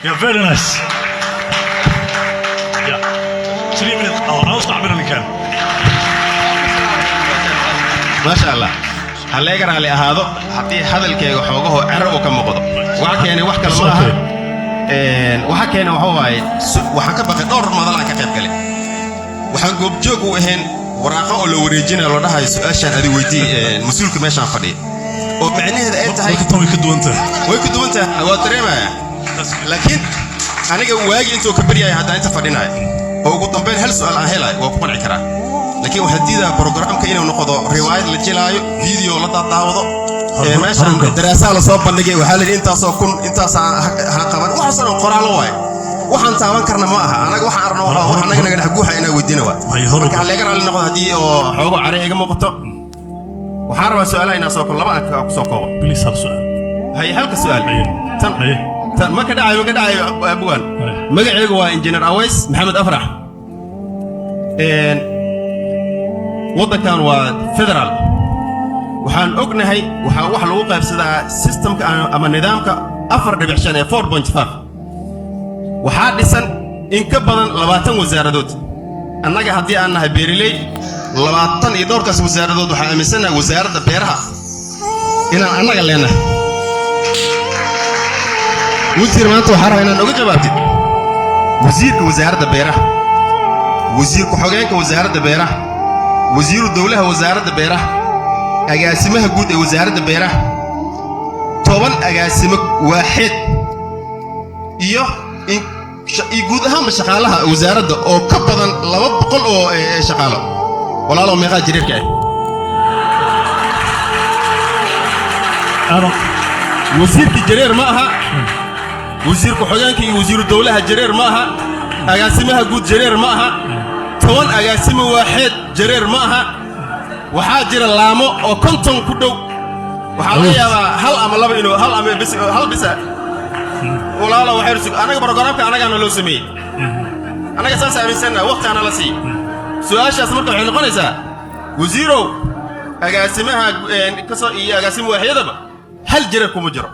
Yeah, very nice. Yeah. 3 minutes. Oh, aan sacbina ninkan. Maasha Allah, ha leega raali ahaado haddii hadalkayga xoogahoo cero uu ka muuqdo. Waxa keenay wax kale ma aha. Waxa keenay waxa waaye, waxaan ka baqay dhowr madal aan ka qayb galay, waxaan goobjoog u ahayn waraaqo oo la wareejinayo, loo dhahayo su-aashaan adi weydii mas-uulka meeshaan fadhiya, oo micnaheeda ay tahay Marka tan way ka duwan tahay. Way ku duwan tahay, waa dareemaya, laakiin aniga waagi intuu ka baryaya haddaan inta fadhinayo oo ugu dambayn hal su'aal aan helayo, waa ku qanci karaa. Laakiin waxaa diidaa programka inuu noqdo riwaayad la jilaayo, video la daadaawado. Meeshaan Harunka. Daraasaha lasoo bandhigay, waxaa la yidhi intaasoo kun intaas ha qaban, waxaasoo dhan qoraallo waaye, waxaan taaban karna ma aha. Anaga waxaan arno wax anaga naga dhex guuxa inaa weydiina waa. Hay, horu. Marka ha leega raalli noqdo haddii oo xoogo care iga muuqato. Waxaan rabaa su'aalaha inaa soo laba aan ku soo koobo. Please, hal su'aal. Haye, halka su'aal. Haye. Tan Haye. tan ma ka dhacayo, ma ka dhacayo, abwaan. Haye. Magacaygu waa Injineer Aways Maxamed Afrax. Waddankan waa federaal. Waxaan ognahay waxaa wax lagu qaybsadaa systemka ama nidaamka 4.5 ee 4.5. Waxaa dhisan in ka badan 20 wasaaradood. Annaga haddii aan nahay beeriley, 20 iyo dhowrkaas wasaaradood, waxaan aaminsannahay wasaaradda beeraha inaan annaga leenahay. Wasiir, maanta waxaa rabaa inaad oga jawaabtid: wasiirka wasaaradda beeraha, wasiir ku-xogeenka wasaaradda beeraha, wasiiru dowlaha wasaaradda beeraha, agaasimaha guud ee wasaaradda beeraha, 10 agaasimo waaxeed iyo iyo guud ahaanba shaqaalaha wasaaradda oo ka badan 200 oo shaqaalo, walaalow, meeqaa jiriirka ah? Aadan. Wasiirka jareer ma aha, wasiir ku-xigeenka iyo wasiiru dowlaha jareer ma aha, agaasimaha guud jareer ma aha, 10 agaasimo waaxeed jareer ma aha. Waxaa jira laamo oo 50 ku dhow. Waxaa laga yaabaa hal ama laba inuu hal ama bis, hal bisa. Walaalo, waxay sug anaga programka annagaana loo sameeyey, annaga saas aaminsannaha, waqtigaana la siiy. Su-aashaas marka waxay noqonaysaa, wasiirow, agaasimaha kasoo iyo agaasimo waaxyadaba hal jareer kuma jiro.